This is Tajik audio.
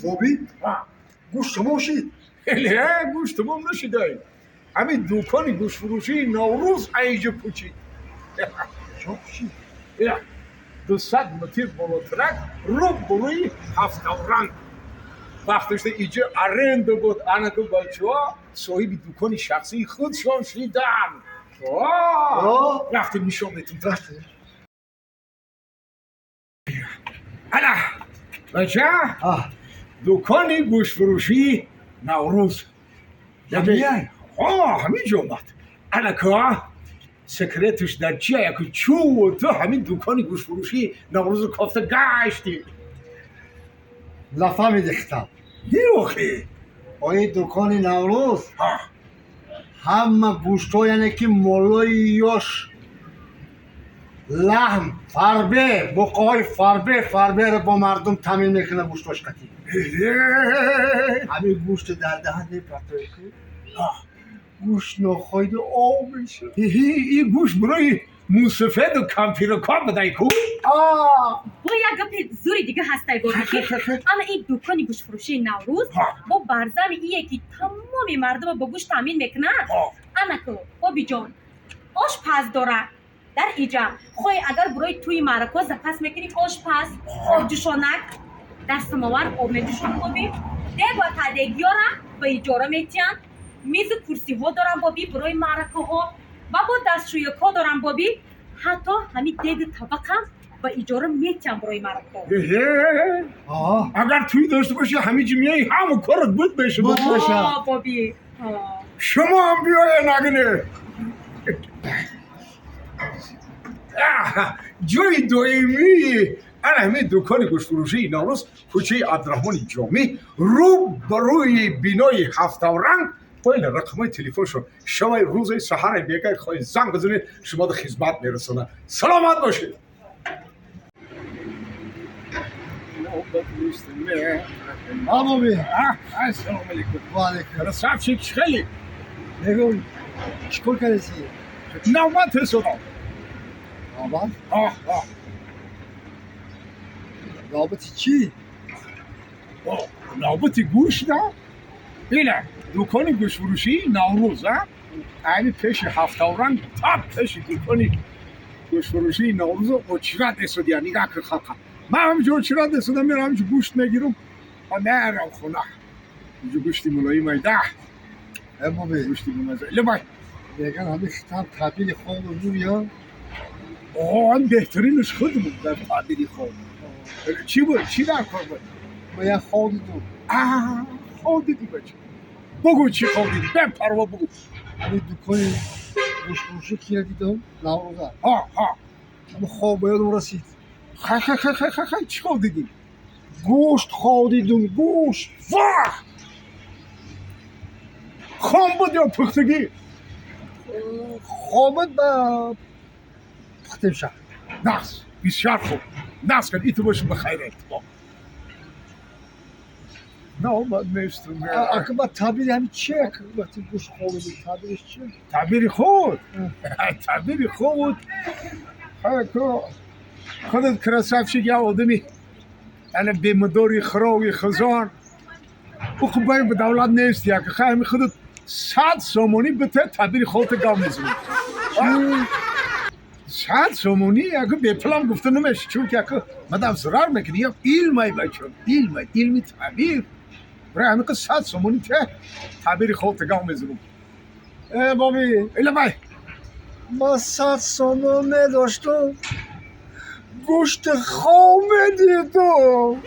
Боби, гӯшт тамом шид. Не, гӯшт тамом нашидай. Ҳамин дукони гӯштфурӯшии Наврӯз айҷа кӯчид. Чо кӯчид? 200 метр болотрак, рӯ бурӯи Ҳафтавранг. Вақташта иҷа аренда буд, анаку бачаҳо соҳиби дукони шахсии худшон шидан. Рафтем, нишон метум. Ана, бача, дукони гӯштфурӯшии Наврӯз. Ҳамин ҷо омад. Анака, секреташ дар чия? Яку чӯ ту ҳамин дукони гӯштфурӯшии Наврӯзу кофта гаштӣ. Нафаҳмиди хитаб. Не, охи. Ои дукони Наврӯз ҳама гӯштҳо, яъне ки молои ёш, лаҳм, фарбе, буқоҳои фарбе, фарберо бо мардум таъмин мекунад гӯштош қатӣ. Ҳамин гӯшти дар даҳан мепартоӣ, гӯшт нохоида об мешавад. Ин гӯшт барои мусафеду кампиракон будай ку? Бо як гапи зури дига ҳастай, боби, ки ана ин дукони гӯштфурӯшии Наврӯз бо барзами ие ки тамоми мардумро бо гӯшт таъмин мекунад. Анаку, бобиҷон, ошпаз дорад дар иҷа. Хоҳӣ, агар барои тӯи маъракаҳо запас мекунӣ, ошпаз, обҷӯшонак, дар самовар об меҷӯшонад, боби, дег ва таъдегиёра ба иҷора метиҳанд, мизу курсиҳо доранд, боби, барои маъракаҳо ва бо дастшӯякҳо доранд, боби, ҳатто ҳамин дегу табақам ба иҷора метиҳанд барои маъракаҳо. Агар тӯй дошта бошӣ, ҳамин ҷи меои, ҳама корот буд мешавад. Боби. Шумо ҳам биёед, нагне. Ҷои доимии ана ҳамин дукони гӯштфурӯшии Наврӯз кӯчаи Абдураҳмони Ҷомӣ, рӯ ба рӯи бинои Ҳафтавранг. Боила рақамҳои телефоншон. Шавай, рӯзаи саҳаре бегай хоҳед, занг бизанед, шуморо хизмат мерасонад. Саломат бошед. Боби. Ассалому алайкум. Ва алайкум. Красавчик, чӣ хеле? Мегӯм, чӣ кор кардеси? Навбат ҳисодам. Навбат? Навбати чӣ? Навбати гӯшт. Ина дукони гӯштфурӯшии Наврӯз, айни пеши Ҳафтавранг, тап пеши дукони гӯштфурӯшии Наврӯзо очират эсодия. Нигаҳ кун, халқа, ман ҳаминҷо очират эсодам, мерам ҳаминҷо гӯшт мегирам ва мерам хона. Инҷо гӯшти мулоим айда. Боби. Гӯшти бомаза, либай. Меган, ҳамин хитам таъбири хобу зур. Ам беҳтаринаш худмон дар таъбири хоб. Чӣ буд, чӣ дар кор буд? Ма як хоб дидум. Хоб дидӣ, бача? Бугӯ, чӣ хоб дидӣ, бепарво бугӯ. Ҳамин дукони гӯштфурӯшӣ кира дидам, Наврӯза. Ҳамин хоб ба ёдам расид. Хай, хай, хай, хай, хай, чӣ хоб дидӣ? Гӯшт хоб дидум, гӯшт. Ваҳ, хом буд ё пухтагӣ? Хом буд, ба пухтем ша. Нағз, бисёр хуб, нағз кун, иту боши, ба хайр иттифоқ. Навбат нестум. Ака, ба таъбири ҳамин чи, вақти гӯшт хоб дидум, таъбириш чи? Таъбири худ, таъбири худ, хайку худат, красавчик, як одами яъне бемадори хирови хизон ухубай ба давлат нест. Як хай, ҳами худат 100 сомонӣ бите, таъбири худта гав мезанӣ. 100 сомонӣ яку бепулам гуфта намеши, чунки яку мадам зарар мекунӣ. Як илмай, бача, илмай, илми таъбир. Барои ҳамин 100 сомонӣ те, таъбири худта гав мезанам. Э, боби. Илабай. Ма 100 сомон медоштум, гӯшти хом медидум.